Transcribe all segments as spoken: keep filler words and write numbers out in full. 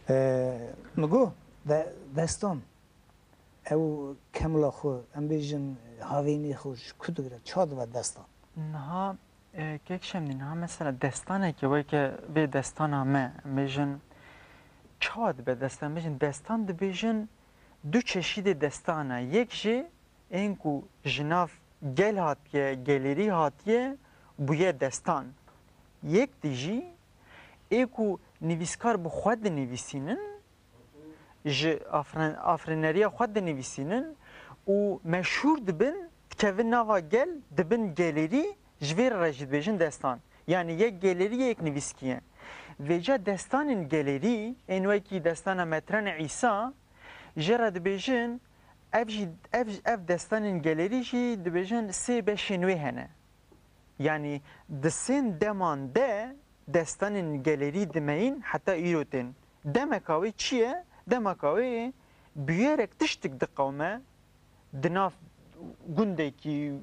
E, Min got, de, destan, ew kemla xwe, em bêjin, havênê xwe ji ku digire, ça dibe destan? Niha, e, kek Şemdî, niha mesela destaneke weke vê destana me, em bêjin, çawa dibe destan? Em bêjin, destan dibêjin du çeşîdê destan e. Yek jê ên ku ji nav gel hatiye, gelêrî hatiye, bûye destan. Yek di jî ê ku nivîskar bi xwe dinivîsînin, ji afrin-, afirîneriya xwe dinivîsînin û meşhûr dibin, dikevin nava gel, dibin gelêrî, ji vê re jî dibêjin destan. Yanî yek gelêrî ye, yek nivîskî ye. Vêca destanên gelêrî, ên wekî destana Metranê Îsa, jê re dibêjin, ev jî, ev, ev destanên gelêrî jî dibêjin sê beşên wê hene. Yanî di sên deman de destanên gelêrî dimeyîn heta îro tên. Demeka wê çi ye? Demeka wê bûyerek tiştik diqewime, di nav gundekî,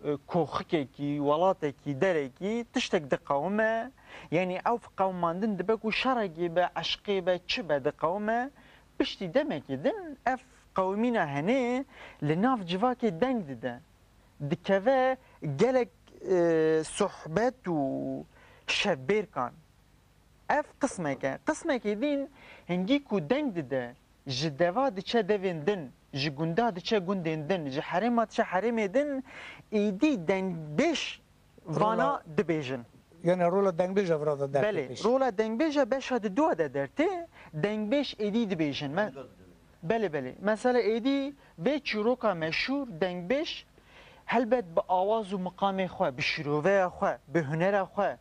e, koxikekî, welatekî, derekî tiştek diqewime. Yanî ew qewimandin dibe ku şerekê be, eşqê be, çi be diqewime. Piştî demekê din ev qewimîna henê li nav civakê deng dide. Dikeve gelek, e, sohbet û şevbêrkan. Ev qismek e. Qismekê din hingî ku deng dide, ji deva diçe devên din, ji gunda diçe gundên din, ji herêma diçe herêmê din, êdî dengbêj vana Rola dibêjin. Yani rola dengbêja vira de dertê Belê, pêş. Rola dengbêja beşa di dua de dertê, dengbêj êdî dibêjin. Me-, Belê, belê. Mesela êdî vê çîroka meşhûr, dengbêj, helbet bi awaz û miqamê xwe, bi şîroveya xwe, bi hunera xwe,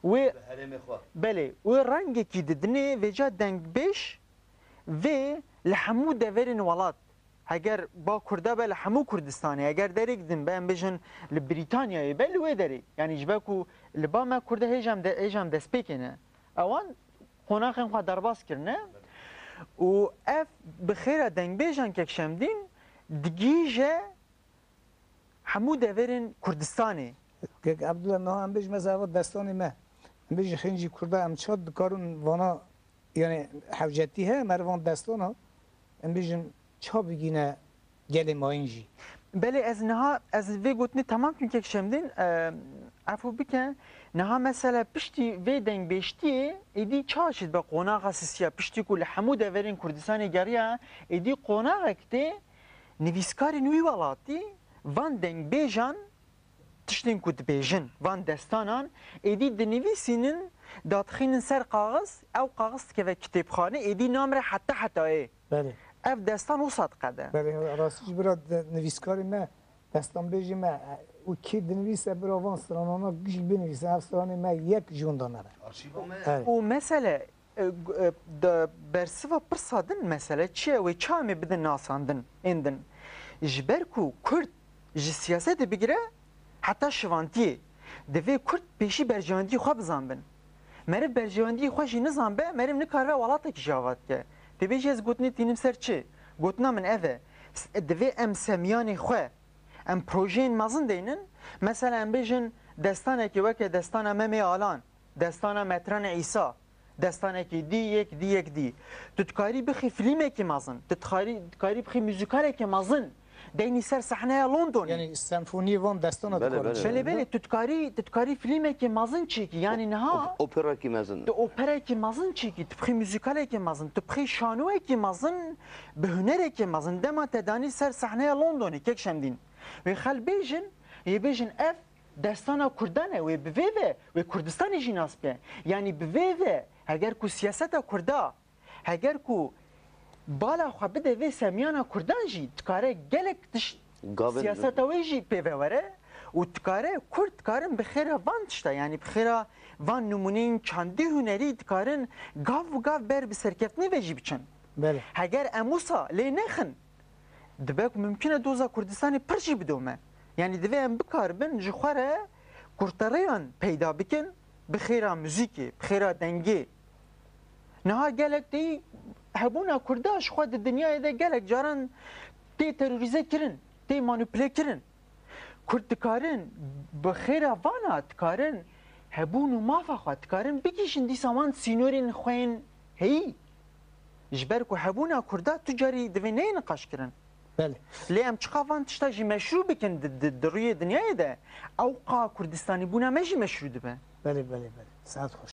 wê Bi herêmê xwe. Belê, wê rengekî didinê, vêca dengbêj vê li hemû deverên welat. Heger ba Kurda be, li hemû Kurdistanê, heger derek din be, em bêjin li Brîtanyayê be, li wê derê. Yanî ji ber ku li ba me Kurda hêja em de, hêja em destpêkê ne. Ewan qonaxên xwe derbas kirine û ev bi xêra dengbêjan kek Şemdîn digihîje hemû deverên Kurdistanê. Kek Abdullah, niha em bêjin mesela ev destanê me. Em bêjin xêncî Kurda em çawa dikarin vana, yani hewcetî heye, merivan destana, em bêjin çawa bigîne gelê mayîn jî. Belê ez niha, ez vê gotinê temam kim kek Şemdîn, e, efû bike, niha mesela piştî vê dengbêjtiyê, êdî çawa çêdibe qonaxa sisiya, piştî ku li hemû deverên Kurdistanê geriya, êdî qonaxek tê, nivîskarên wî welatî, van dengbêjan, tiştên ku dibêjin, van destanan, êdî dinivîsînin, dadixînin ser kaxiz, ew kaxiz dikeve kitêbxane, êdî namire heta hetayê. Belê. Ev destan wisa diqede. Belê, rastî jî bira de-, nivîskarê me, destanbêjê me, û kê dinivîse bira van stranana giş binivîse, ev stranê me yek ji winda nebe. Arşîva me. Evet. Û mesele, e, g-, e, de bersiva pirsa din mesele çi ye? Wê çawa em ê bidin nasandin ên din? Ji ber ku Kurd ji siyasetê bigire heta şivantiyê, divê Kurd pêşî berjewendiyê xwe bizanbin. Meriv berjewendiyê xwe jî nizanbe, meriv nikaribe welatekî jî ava dike. Tê bêjî ez gotinê tînim ser çi? Gotina min ev e. S-, divê em semiyanê xwe, em projeyên mezin deynin. Mesela em bêjin destanekê weke destana Memê Alan, destana Metranê Îsa, destanekî dî, yek dî, yek dî. Tu dikarî bixî fîlmekî mezin, tu dikarî, dikarî bixî muzîkalekî mezin, deynî ser sehneya Londonê. Yani senfoniyê van destana Belê, dikarin belê. Belê, belê, tu dikarî, tu dikarî fîlmekî mezin çêkî, yani niha Op-, operakî mezin. Tu operekî mezin çêkî, tu bixî muzîkalekî mezin, tu bixî şanoyekî mezin, bi hunerekî mezin, dema te danî ser sehneya Londonê, kek Şemdîn. Wê xel bêjin, yê bêjin ev destana Kurdan e, wê bi vê ve, wê Kurdistanê jî nas bike. Yanî bi vê ve, heger ku siyaseta Kurda, heger ku bala xwe bide vê semiyana Kurdan jî, dikare gelek tişt Gavin siyaseta wê jî pê ve were û dikare Kurd dikarin bi xêra van tişta, yanî bi xêra van nimûneyên çandî hunerî dikarin gav bi gav ber bi serkeftinê ve jî biçin. Belê. Heger em wisa lê nexin, dibe ku mimkun e doza Kurdistanê pir jî bidome. Yanî divê em bikaribin ji xwe re kurtereyan peyda bikin, bi xêra muzîkê, bi xêra dengê. Niha gelek tê hebûna Kurda ji xwe di dinyayê de gelek caran tê terorîze kirin, tê manîpule kirin. Kurd dikarin bi xêra vana dikarin hebûn û mafa xwe dikarin bigihîjin dîsa wan sînorên xwe yên heyî. Ji ber ku hebûna Kurda tu carî divê neyê niqaşkirin. Belê. Lê em çiqa van tişta jî meşrû bikin di, di, di rûyê dinyayê de, ewqa Kurdistanîbûna me jî meşrû dibe. Belê, belê, belê. Saet xweş.